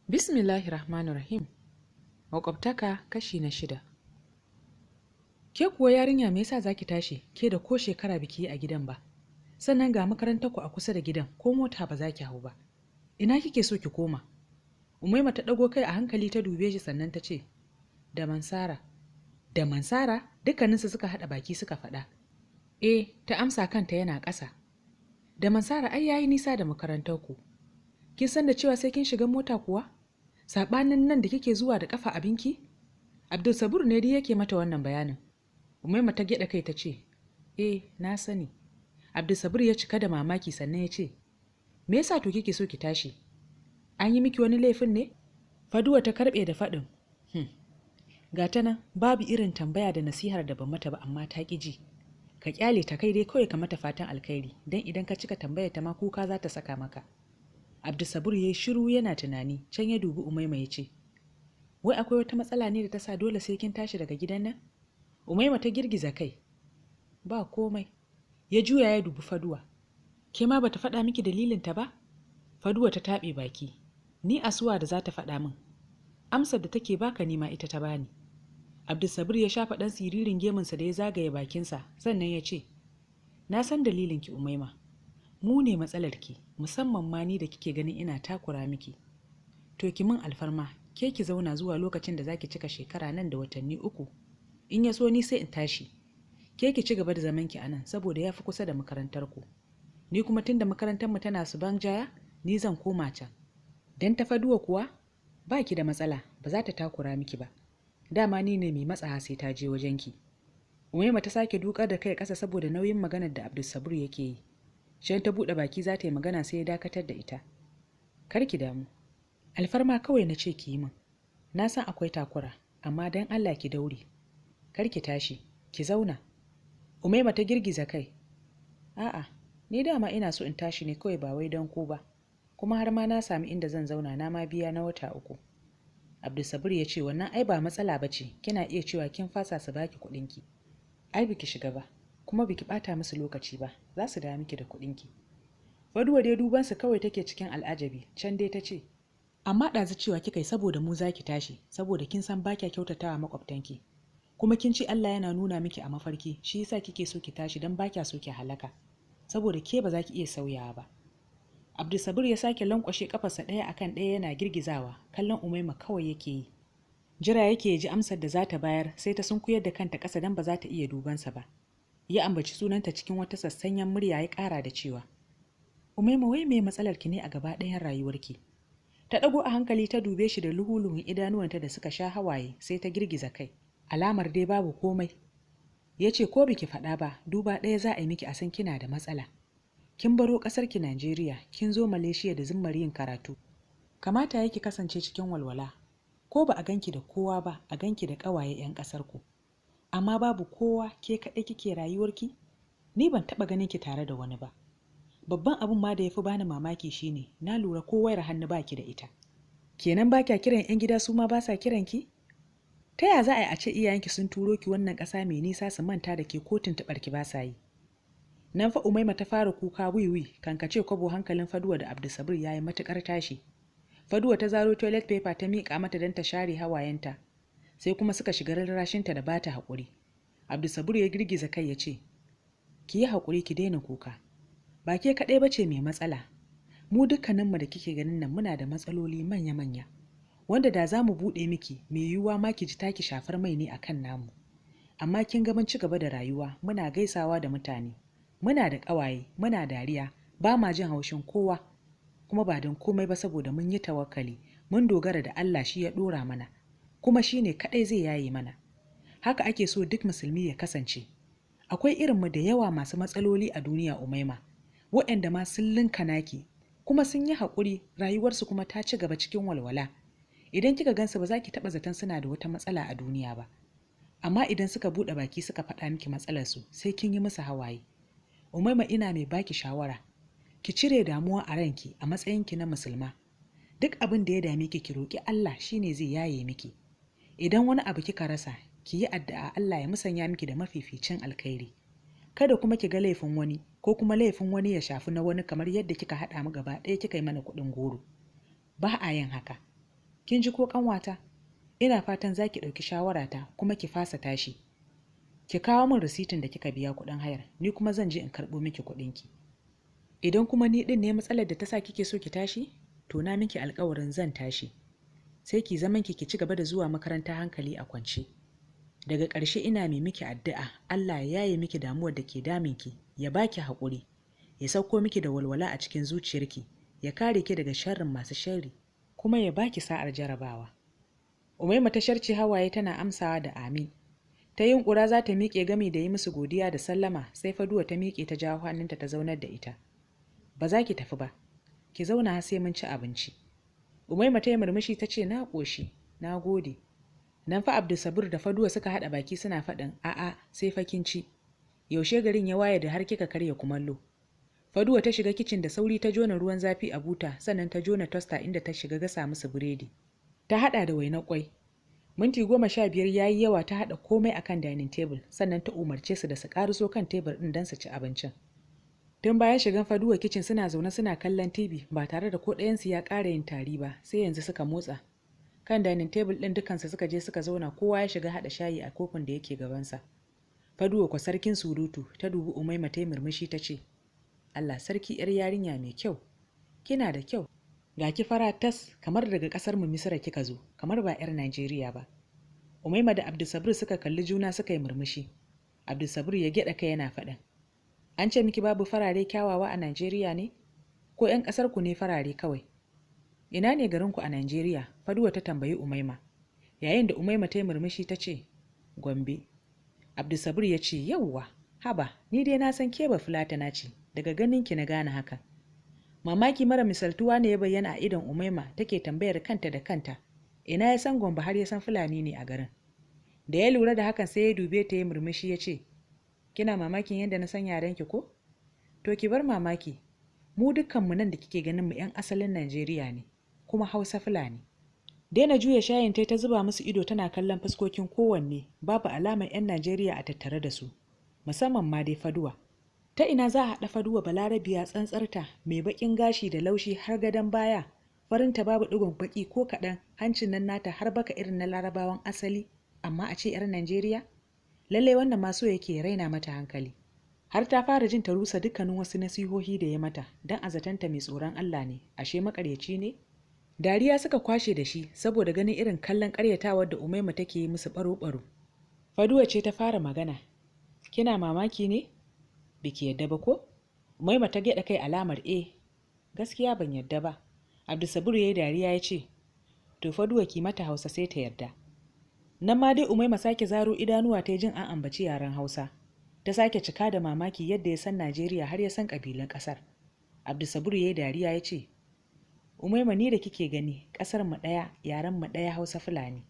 Bismillahir Rahmanir Rahim. Makwabtaka kashi na 6. Ke kuwa yarinya, me yasa zaki tashi, ke da ko shekara biki a gidan ba? Sannan ga makarantar ku a kusa da gidan, ko mota ba za ki hau ba. Ina kike so ki koma? Umaima ta ɗago kai a hankali ta dube shi, sannan ta ce, "Da Mansara." "Da Mansara?" Dukkaninsu suka haɗa baki suka faɗa. "Eh," ta amsa kanta yana ƙasa. "Da Mansara ai yayi nisa da makarantar ku. Kin san da cewa sai kin shiga mota kuwa? Saɓanin nan da kike zuwa da ƙafa abinki?" Abdul Sabur ne dai yake mata wannan bayanin. Umaima ta gyaɗa kai ta ce, "Eh, na sani." Abdul Sabur ya cika da mamaki, sannan ya ce, "Me yasa to kike so ki tashi? An yi miki wani laifin ne?" Faduwa ta karɓe da faɗin, "Ga ta nan, babu irin tambaya da nasihar da ban mata ba, amma ta ƙi ji. Ka kyale ta, kai dai kawai ka mata fatan alkhairi, don idan ka cika tambaya ta ma kuka za ta saka maka." Abdulsabur ya yi shiru yana tunani, can ya dubi Umaima ya ce, "Wai akwai wata matsala ne da ta sa dole sai kin tashi daga gidan nan?" Umaima ta girgiza kai. "Ba komai." Ya juya ya dubi Faduwa. "Ke ma bata faɗa miki dalilinta ba?" Faduwa ta taɓe baki. "Ni asuwa da za ta faɗa min? Amsar da take baka nima ita ta bani." Abdulsabir ya shafa ɗan siririn gemunsa da ya zagaye bakinsa, sannan ya ce, "Na san dalilinki, Umaima. Mu ne matsalarki, musamman ma ni da kike ganin ina takura miki. To ki min alfarma, ke ki zauna zuwa lokacin da zaki cika shekara nan da watanni 3. In ya so ni sai in tashi. Ke ki ci gaba da zamanki a nan saboda ya fi kusa da makarantar ku. Ni kuma tunda makarantar mu tana su Jaya, ni zan koma can. Dan ta Faduwa kuwa, ba ki da matsala, ba za ta takura miki ba. Dama ni ne mai matsawa sai ta je wajenki." Umaima ta sake dukar da kai ƙasa saboda nauyin maganar da Abdulsabur yake yi. Shan ta buɗe baki za ta yi magana sai ya dakatar da ita. "Kar ki damu. Alfarma kawai na ce ki yi min. Na san akwai takura, amma dan Allah ki daure. Kar ki tashi, ki zauna." Umaima ta girgiza kai. "A'a, ni dama ina so in tashi ne kawai, ba wai don ku ba. Kuma har ma na sami inda zan zauna, na ma biya na wata 3." Abdulsabur ya ce, "Wannan ai ba matsala ba ce, kina iya cewa kin fasa su baki kuɗinki. Ai biki shiga ba, kuma biki bata musu lokaci ba, za su dawo miki da kuɗinki." Faduwa dai duban su kawai take cikin al'ajabi, can dai ta ce, "Amma ɗazu cewa kika yi saboda mu za ki tashi, saboda kin san ba kya kyautatawa makwabtanki. Kuma kin ce Allah yana nuna miki a mafarki, shi yasa kike so ki tashi, don ba kya so ki halaka. Saboda ke ba za ki iya sauyawa ba." Abdulsabur ya sake lankwashe kafarsa ɗaya akan ɗaya yana girgizawa, kallon Umaima kawai yake yi. Jira yake ya ji amsar da za ta bayar, sai ta sunkuyar da kanta ƙasa don ba za ta iya dubansa ba. Ya ambaci sunanta cikin wata sassanyan murya ya ƙara da cewa, "Umaima, wai me matsalar ki ne a gaba ɗayan rayuwarki?" Ta ɗago a hankali ta dube shi da luhuluhun idanuwanta da suka sha hawaye, sai ta girgiza kai. Alamar dai babu komai. Ya ce, "Ko biki faɗa ba, duba ɗaya za a yi miki a san kina da matsala. Kin baro ƙasar ki Najeriya, kin zo Malaysia da zimmar yin karatu. Kamata yake kasance cikin walwala. Ko ba a ganki da kowa ba, a ganki da ƙawaye 'yan ƙasar ku. Amma babu kowa, ke kaɗai kike rayuwarki? Ni ban taɓa ganin ki tare da wani ba. Babban abun ma da ya fi bani mamaki shine na lura ko wayar hannu baki da ita. Kenan ba kya kiran 'yan gida, su ma ba sa kiran ki? Ta ya za a yi a ce iyayenki sun turo ki wannan ƙasa mai nisa su manta da ke, ko tuntuɓar ki ba sa yi?" Nan fa Umaima ta fara kuka wiwi, kankace kwabo hankalin Faduwa da Abdulsabir ya yi matuƙar tashi. Faduwa ta zaro toilet paper ta miƙa mata don ta share hawayenta, sai kuma suka shiga rarrashinta da bata haƙuri. Abdulsabur ya girgiza kai ya ce, "Ki yi haƙuri, ki daina kuka. Ba ke kaɗai ba ce mai matsala. Mu dukkaninmu da kike ganin nan muna da matsaloli manya-manya, wanda da za mu buɗe miki, mai yiwuwa ma ki ji taki shafar mai ne akan namu. Amma kin ga mun ci gaba da rayuwa, muna gaisawa da mutane, muna da ƙawaye, muna dariya, ba ma jin haushin kowa, kuma ba don komai ba saboda mun yi tawakkali, mun dogara da Allah, shi ya ɗora mana, kuma shi ne kaɗai zai yaye mana. Haka ake so duk musulmi ya kasance. Akwai irinmu da yawa masu matsaloli a duniya, Umaima, waɗanda ma sun linka naki, kuma sun yi haƙuri, rayuwarsu kuma ta ci gaba cikin walwala. Idan kika gansu ba za ki taɓa zaton suna da wata matsala a duniya ba. Amma idan suka buɗe baki suka faɗa miki matsalarsu, sai kin yi musu hawaye. Umaima, ina mai baki shawara, ki cire damuwa a ranki a matsayinki na musulma. Duk abin da ya dame ki, ki roƙi Allah, shine zai yaye miki. Idan wani abu kika rasa, ki yi addu'a Allah ya musanya miki da mafificin alkhairi. Kada kuma ki ga laifin wani, ko kuma laifin wani ya shafi na wani, kamar yadda kika haɗa mu gaba ɗaya kika yi mana kuɗin goro. Ba a yin haka." Kin ji ko ƙanwata? Ina fatan za ki ɗauki shawarata kuma ki fasa tashi. Ki kawo min risitin da kika biya kuɗin hayar, ni kuma zan je in karɓo miki kuɗinki. Idan kuma ni ɗin ne matsalar da ta sa kike so ki tashi, to na miki alƙawarin zan tashi. Sai ki zaman ki ci gaba da zuwa makaranta hankali a kwance. Daga ƙarshe ina mai miki addu'a Allah ya yaye miki damuwar da ke daminki, ya baki haƙuri, ya sauko miki da walwala a cikin zuciyarki, ya kare ki daga sharrin masu sharri, kuma ya baki sa'ar jarabawa. Umaima ta sharce hawaye tana amsawa da amin. Ta yunƙura za ta miƙe gami da yi musu godiya da sallama, sai Faduwa ta miƙe ta jawo hannunta ta zaunar da ita. Ba za ki tafi ba, ki zauna sai mun ci abinci. Umaima ta yi murmushi ta ce na ƙoshi, na gode. Nan fa Abdulsabur da Faduwa suka haɗa baki suna faɗin a'a sai fa kin ci. Yaushe garin ya waye da har kika karya kumallo. Faduwa ta shiga kicin da sauri ta jona ruwan zafi a buta, sannan ta jona tosta inda ta shiga gasa musu biredi. Ta haɗa da wainar ƙwai. Minti 15 ya yi yawa ta haɗa komai akan dining table, sannan ta umarce su da su ƙaruso kan tebur ɗin don su ci abincin. Tun bayan shigan Faduwa kicin suna zaune suna kallon TV ba tare da ko ɗayansu ya ƙara yin tari ba, sai yanzu suka motsa. Kan dining table ɗin dukansu suka je suka zauna, kowa ya shiga haɗa shayi a kofin da yake gabansa. Faduwa kwa sarkin surutu ta dubi Umaima ta yi murmushi ta ce, Allah sarki ‘yar yarinya mai kyau, kina da kyau, ga ki fara tas kamar daga ƙasar mu Misira kika zo, kamar ba ‘yar Najeriya ba. Umaima da Abdulsabir suka kalli juna suka yi murmushi. Abdulsabir ya gyaɗa kai yana faɗin, an ce miki babu farare kyawawa a Najeriya ne? Ko ‘yan ƙasar ku ne farare kawai? Ina ne garinku a Najeriya? Faduwa ta tambayi Umaima. Yayin da Umaima ta yi murmushi ta ce, Gombe. Abdulsabir ya ce, yawwa, haba, ni dai na san ke ba Fulatana ce, daga ganinki na gane haka. Mamaki mara misaltuwa ne ya bayyana a idon Umaima, take tambayar kanta da kanta, ina ya san Gombe har ya san Fulani ne a garin. Da ya lura da hakan sai ya dube ta ya murmushi ya ce, kina mamakin yadda na san yarenki ko? To ki bar mamaki, mu dukkanmu nan da kike ganin mu 'yan asalin Najeriya ne, kuma Hausa Fulani. Daina juya shayin tai ta zuba musu ido tana kallon fuskokin kowanne, babu alamar 'yan Najeriya a tattare da su, musamman ma dai Faduwa. Ta ina za a haɗa Faduwa Balarabiya tsantsarta mai baƙin gashi da laushi har gadon baya, farinta babu ɗigon baƙi ko kaɗan, hancin nan nata har baka irin na Larabawan asali, amma a ce 'yar Najeriya? Lallai wannan ma so yake raina mata hankali. Har ta fara jin ta rusa dukkanin wasu nasihohi da ya mata, don a zatanta mai tsoron Allah ne, ashe maƙaryaci ne? Dariya suka kwashe da shi saboda ganin irin kallon ƙaryatawar da Umaima take yi musu baro-baro. Faduwa ce ta fara magana. Kina mamaki ne? Biki yadda ba ko? Umaima ta gyaɗa kai alamar e. Gaskiya ban yadda ba. Abdulsabur ya yi dariya ya ce, to Faduwa ki mata Hausa sai ta yarda. Nan ma dai Umaima sake zaro idanuwa ta jin an ambaci yaren Hausa. Ta sake cika da mamaki yadda ya san Najeriya har ya san ƙabilun ƙasar. Abdulsabur ya yi dariya ya ce, Umaima ni da kike gani ƙasar mu ɗaya, yaren mu ɗaya Hausa Fulani.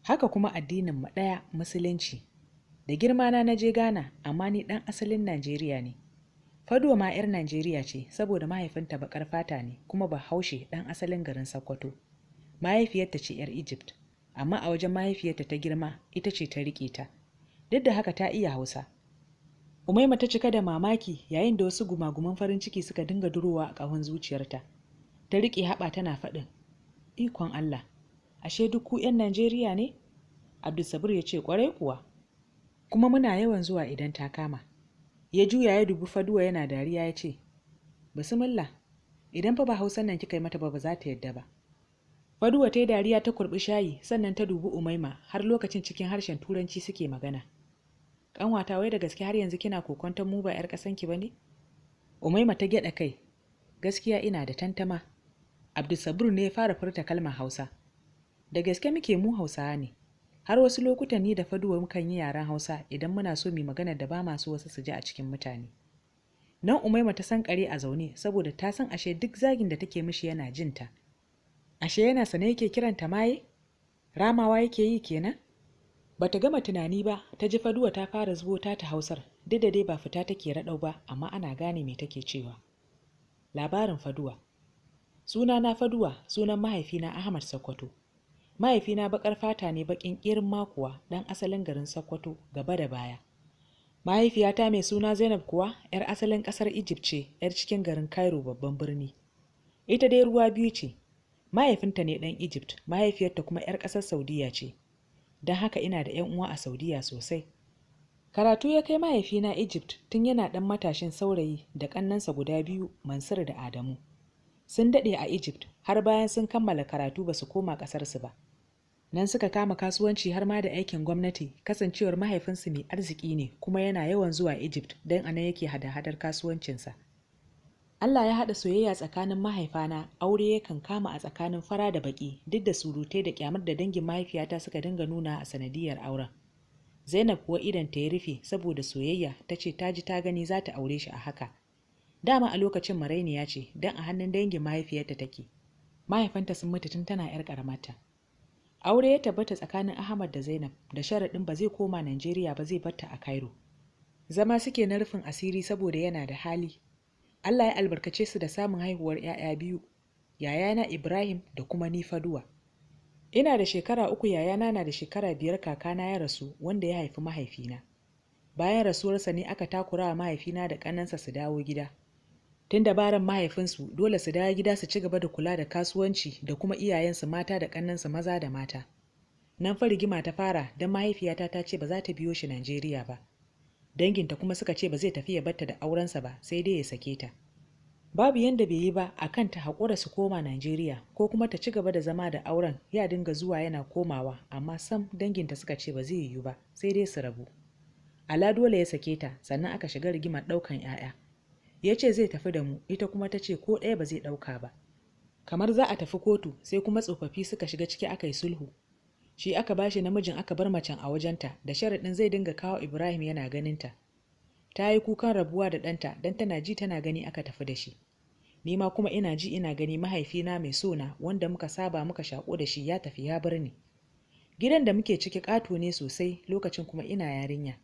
Haka kuma addinin mu ɗaya Musulunci. Da girma na je Ghana, amma ni ɗan asalin Najeriya ne. Faduwa ma 'yar Najeriya ce saboda mahaifinta baƙar fata ne kuma Bahaushe ɗan asalin garin Sokoto. Mahaifiyarta ce 'yar Egypt, amma a wajen mahaifiyarta ta girma, ita ce ta riƙe ta. Duk da haka ta iya Hausa. Umaima ta cika da mamaki yayin da wasu gumaguman farin ciki suka dinga durowa a ƙahon zuciyarta. Ta riƙe haɓa tana faɗin, ikon Allah, ashe duk ku 'yan Najeriya ne? Abdulsabur ya ce ƙwarai kuwa, kuma muna yawan zuwa idan ta kama. Ya juya ya dubi Faduwa yana dariya ya ce, bismillah, idan fa ba Hausan nan kika yi mata ba ba za ta yadda ba. Faduwa ta yi dariya ta kurɓi shayi sannan ta dubi Umaima har lokacin cikin harshen Turanci suke magana. Ƙanwata wai da gaske har yanzu kina kokonton mu ba 'yar ƙasanki ba ne? Umaima ta gyaɗa kai, gaskiya ina da tantama. Abdulsabur ne ya fara furta kalmar Hausa. Da gaske muke mu Hausawa ne. Har wasu lokutan ni da Faduwa mukan yi yaren Hausa idan muna so mu magana da ba masu wasu su ji a cikin mutane. Nan Umaima ta san kare a zaune saboda ta san ashe duk zagin da take mishi yana jinta. Ashe yana sane yake kiranta maye? Ramawa yake yi kenan? Bata gama tunani ba, ta ji Faduwa ta fara zubo ta ta Hausar, duk da dai ba fita take raɗau ba, amma ana gane me take cewa. Labarin Faduwa. Sunana Faduwa, sunan mahaifina Ahmad Sokoto. Mahaifina baƙar fata ne baƙin ƙirin makuwa, ɗan asalin garin Sokoto, gaba da baya. Mahaifiyata mai suna Zainab kuwa, 'yar asalin ƙasar Egypt ce, 'yar cikin garin Cairo babban birni. Ita dai ruwa biyu ce. Mahaifinta ne ɗan Egypt, mahaifiyarta kuma 'yar ƙasar Saudiya ce. Don haka ina da 'yan uwa a Saudiya sosai. Karatu ya kai mahaifina Egypt tun yana ɗan matashin saurayi da ƙannensa guda biyu, Mansur da Adamu. Sun daɗe a Egypt har bayan sun kammala karatu ba su koma ƙasarsu ba. Nan suka kama kasuwanci har ma da aikin gwamnati, kasancewar mahaifinsu mai arziki ne kuma yana yawan zuwa Egypt don a nan yake hada-hadar kasuwancinsa. Allah ya haɗa soyayya tsakanin mahaifana, aure yakan kama a tsakanin fara da baƙi duk da surutai da ƙyamar da dangin mahaifiyata suka dinga nuna a sanadiyar auren. Zainab kuwa idon ta ya rufe saboda soyayya, ta ce ta ji ta gani za ta aure shi a haka. Dama a lokacin marainiya ce don a hannun dangin mahaifiyarta take. Mahaifinta sun mutu tun tana 'yar ƙaramarta. Aure ya tabbata tsakanin Ahmad da Zainab da sharaɗin ba zai koma Najeriya ba, zai barta a Cairo. Zama suke na rufin asiri saboda yana da hali. Allah ya albarkace su da samun haihuwar 'ya'ya biyu, yayana Ibrahim da kuma ni Faduwa. Ina da shekara 3, yayana na da shekara 5, kakana ya rasu wanda ya haifi mahaifina. Bayan rasuwarsa ne aka takura wa mahaifina da ƙannensa su dawo gida. Tun dabaran mahaifinsu dole su dawo gida su ci gaba da kula da kasuwanci da kuma iyayensu mata da ƙannensu maza da mata. Nan fa rigima ta fara don mahaifiyata ta ce ba za ta biyo shi Najeriya ba. Danginta kuma suka ce ba zai tafi ya barta da aurensa ba, sai dai ya sake ta. Babu yanda bai yi ba a kan ta haƙura su koma Najeriya ko kuma ta ci gaba da zama da auren ya dinga zuwa yana komawa, amma sam danginta suka ce ba zai yiwu ba, sai dai su rabu. Ala dole ya sake ta, sannan aka shiga rigimar ɗaukan 'ya'ya. Ya ce zai tafi da mu, ita kuma ta ce ko ɗaya ba zai ɗauka ba. Kamar za a tafi kotu, sai kuma tsofaffi suka shiga ciki aka yi sulhu. Shi aka bashi namijin aka bar macen a wajenta da sharaɗin zai dinga kawo Ibrahim yana ganinta. Ta yi kukan rabuwa da ɗanta don tana ji tana gani aka tafi da shi. Ni ma kuma ina ji ina gani mahaifina mai sona wanda muka saba muka shaƙo da shi ya tafi ya bar ni. Gidan da muke ciki ƙato ne sosai, lokacin kuma ina yarinya.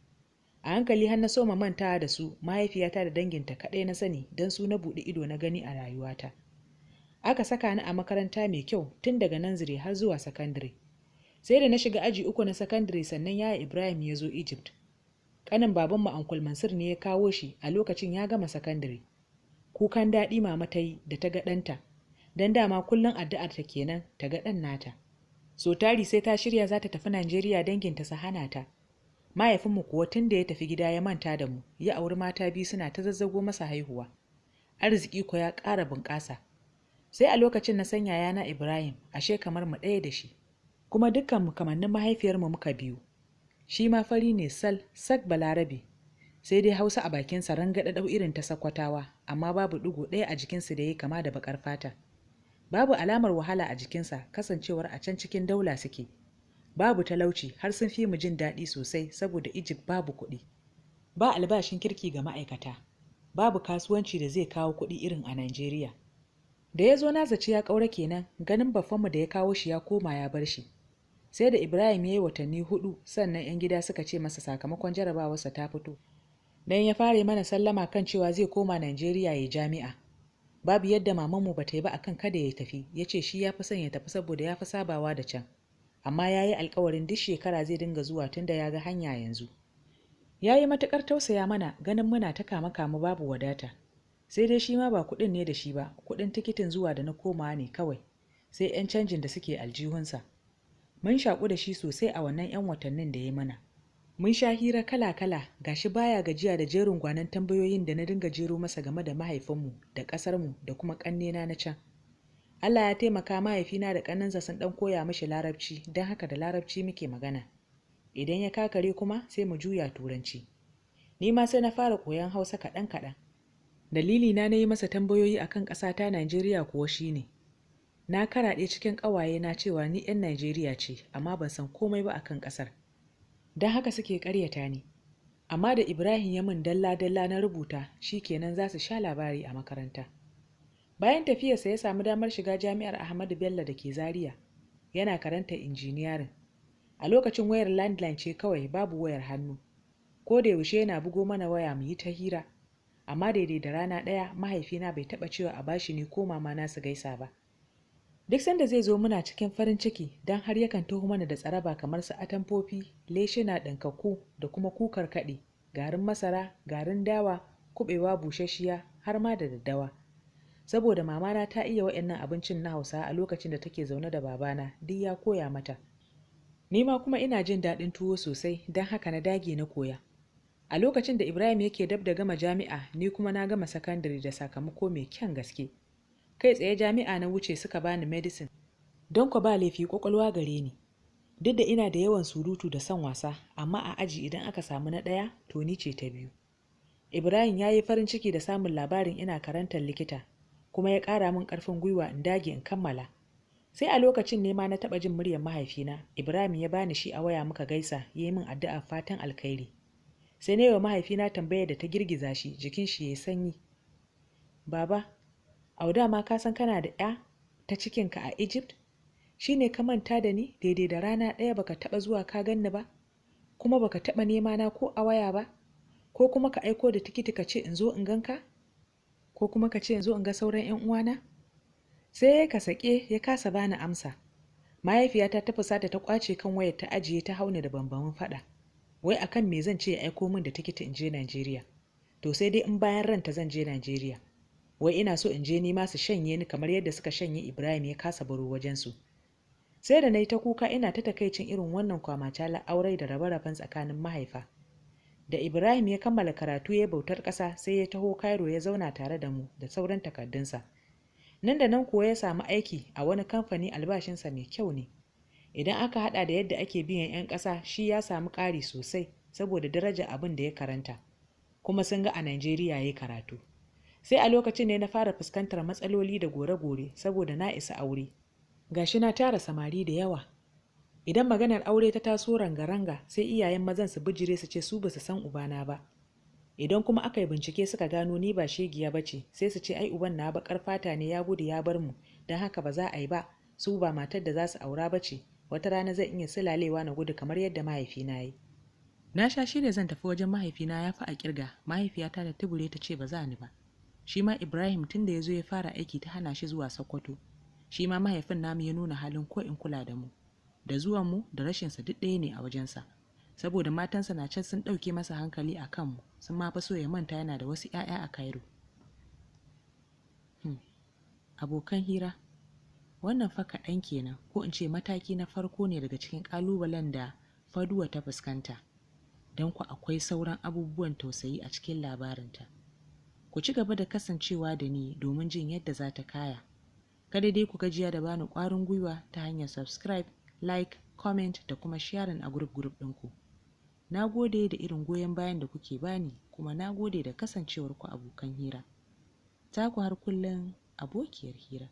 A hankali har na soma mantawa da su, mahaifiyata da danginta kaɗai na sani don su na buɗe ido na gani a rayuwata. Aka saka ni a makaranta mai kyau tun daga nursery har zuwa sakandare. Sai da na shiga aji 3 na sakandare sannan yaya Ibrahim ya zo Egypt. Ƙanin babanmu Uncle Mansur ne ya kawo shi a lokacin ya gama sakandare. Kukan daɗi mama ta yi da ta ga ɗanta, don dama kullum addu'ar ta kenan ta ga ɗan nata. So tari sai ta shirya za ta tafi Najeriya danginta su hana ta. Mahaifinmu kuwa tun da ya tafi gida ya manta da mu, ya auri mata 2 suna ta zazzago masa haihuwa. Arziki ko ya ƙara bunƙasa. Sai a lokacin na san yayana Ibrahim, ashe kamar mu ɗaya da shi. Kuma dukkanmu kamannin mahaifiyarmu muka biyu. Shi ma fari ne sal, sak Balarabe. Sai dai Hausa a bakinsa rangaɗaɗau irin ta Sakkwatawa, amma babu ɗigo ɗaya a jikinsa da ya kama da baƙar fata. Babu alamar wahala a jikinsa, kasancewar a can cikin daula suke. Babu talauci har sun fi mu jin daɗi sosai saboda Egypt babu kuɗi. Ba albashin kirki ga ma'aikata. Babu kasuwanci da zai kawo kuɗi irin a Najeriya. Da ya zo na zaci ya ƙaura kenan, ganin baffanmu da ya kawo shi ya koma ya bar shi. Sai da Ibrahim ya yi watanni 4 sannan 'yan gida suka ce masa sakamakon jarabawarsa ta fito. Dan ya fara mana sallama kan cewa zai koma Najeriya ya jami'a. Babu yadda mamanmu ba ta yi ba akan kada ya tafi, ya ce shi ya fi son ya tafi saboda ya fi sabawa da can. Amma ya yi alkawarin duk shekara zai dinga zuwa tun da ya ga hanya yanzu. Ya yi matuƙar tausaya mana ganin muna ta kama-kama babu wadata. Sai dai shi ma ba kuɗin ne da shi ba, kuɗin tikitin zuwa da na komawa ne kawai, sai 'yan canjin da suke aljihunsa. Mun shaƙu da shi sosai a wannan 'yan watannin da ya mana. Mun sha hira kala-kala, gashi baya gajiya da jerin gwanon tambayoyin da na dinga jero masa game da mahaifinmu da ƙasarmu da kuma ƙannena na can. Allah ya taimaka mahaifina da ƙannensa sun ɗan koya mishi Larabci, don haka da Larabci muke magana. Idan ya kakare kuma sai mu juya Turanci. Ni ma sai na fara koyon Hausa kaɗan-kaɗan. Dalili na yi masa tambayoyi akan ƙasata Najeriya kuwa shine, na karaɗe cikin ƙawaye na cewa ni 'yan Najeriya ce, amma ban san komai ba akan ƙasar. Don haka suke ƙaryata ni. Amma da Ibrahim ya min dalla-dalla na rubuta, shi kenan za su sha labari a makaranta. Bayan tafiyarsa ya samu damar shiga jami'ar Ahmadu Bello da ke Zaria, yana karanta injiniyarin. A lokacin wayar landline ce kawai, babu wayar hannu. Ko da yaushe yana bugo mana waya mu yi ta hira. Amma daidai da rana ɗaya mahaifina bai taɓa cewa a bashi ni ko mama na su gaisa ba. Duk sanda zai zo muna cikin farin ciki don har yakan taho mana da tsaraba kamar su atamfofi, leshina ɗinkakku da kuma kukar kaɗi, garin masara, garin dawa, kuɓewa busasshiya har ma da daddawa. Saboda mamana ta iya wa'annan abincin na Hausa a lokacin da take zaune da babana, duk ya koya mata. Ni ma kuma ina jin daɗin tuwo sosai, don haka na dage na koya. A lokacin da Ibrahim yake dab da gama jami'a, ni kuma na gama sakandare da sakamako mai kyan gaske. Kai tsaye jami'a na wuce, suka bani medicine. Don kwa ba laifi, kwakwalwa gare ni. Duk da ina da yawan surutu da son wasa, amma a aji idan aka samu na ɗaya, to ni ce ta biyu. Ibrahim ya yi farin ciki da samun labarin ina karantar likita, kuma ya ƙara min ƙarfin gwiwa in dage in kammala. Sai a lokacin ne ma na taɓa jin muryar mahaifina. Ibrahim ya bani shi a waya, muka gaisa, ya yi min addu'a fatan alkhairi. Sai na yi wa mahaifina tambayar da ta girgiza shi, jikin shi ya sanyi. "Baba, au dama ka san kana da 'ya ta cikinka a Egypt? Shi ne ka manta da ni, daidai da rana ɗaya baka taɓa zuwa ka ganni ba, kuma baka taɓa nema na ko a waya ba, ko kuma ka aiko da tikiti ka ce in zo in ganka, ko kuma ka ce in zo in ga sauran 'yan uwana?" Sai ya kasake, ya kasa bani amsa. Mahaifiyata ta fusata, ta kwace kan wayar ta ajiye, ta hauna da bambamin faɗa. Wai akan me zan ce ya aiko min da tikiti in je Najeriya? To sai dai in bayan ranta zan je Najeriya. Wai ina so in je ni ma su shanye ni kamar yadda suka shanye Ibrahim ya kasa baro wajensu. Sai da na yi ta kuka, ina ta takaicin irin wannan kwamacala aure da rabe-raben tsakanin mahaifa. Da Ibrahim ya kammala karatu ya bautar ƙasa, sai ya taho Cairo ya zauna tare da mu da sauran takardunsa. Nan da nan kuwa ya samu aiki a wani kamfani, albashinsa mai kyau ne. Idan aka hada da yadda ake biyan 'yan ƙasa, shi ya samu ƙari sosai saboda daraja abin da ya karanta, kuma sun ga a Najeriya ya yi karatu. Sai a lokacin ne na fara fuskantar matsaloli da gore-gore saboda na isa aure. Gashi na tara samari da yawa. Idan maganar aure ta taso ranga-ranga, sai iyayen mazan su bijire, su ce su basu san ubana ba. Idan kuma aka yi bincike suka gano ni ba shegiya ba ce, sai su ce ai uban na baƙar fata ne, ya gudu ya bar mu, don haka ba za a yi ba, su ba matar da za su aura ba ce, wata rana zan iya sulalewa na gudu kamar yadda mahaifina yi. Na sha shirya zan tafi wajen mahaifina ya fi a kirga, mahaifiyata da tubure ta ce ba za ni ba. Shi ma Ibrahim, tun da ya zo ya fara aiki ta hana shi zuwa Sokoto. Shi ma mahaifin namu ya nuna halin ko in kula da mu. Da zuwan mu da rashinsa duk ɗaya ne a wajensa. Saboda matansa na can sun ɗauke masa hankali a kanmu, sun ma fi so ya manta yana da wasu 'ya'ya a Cairo. Abokan hira, wannan fa kaɗan kenan, ko in ce mataki na farko ne daga cikin ƙalubalen da Faduwa ta fuskanta. Don ku akwai sauran abubuwan tausayi a cikin labarinta. Ku ci gaba da kasancewa da ni domin jin yadda za ta kaya. Kada dai ku gajiya da bani ƙwarin gwiwa ta hanyar subscribe, like, comment da kuma sharing a group group ɗinku. Na gode da irin goyon bayan da kuke bani, kuma na gode da kasancewarku abokan hira. Taku har kullum, abokiyar hira.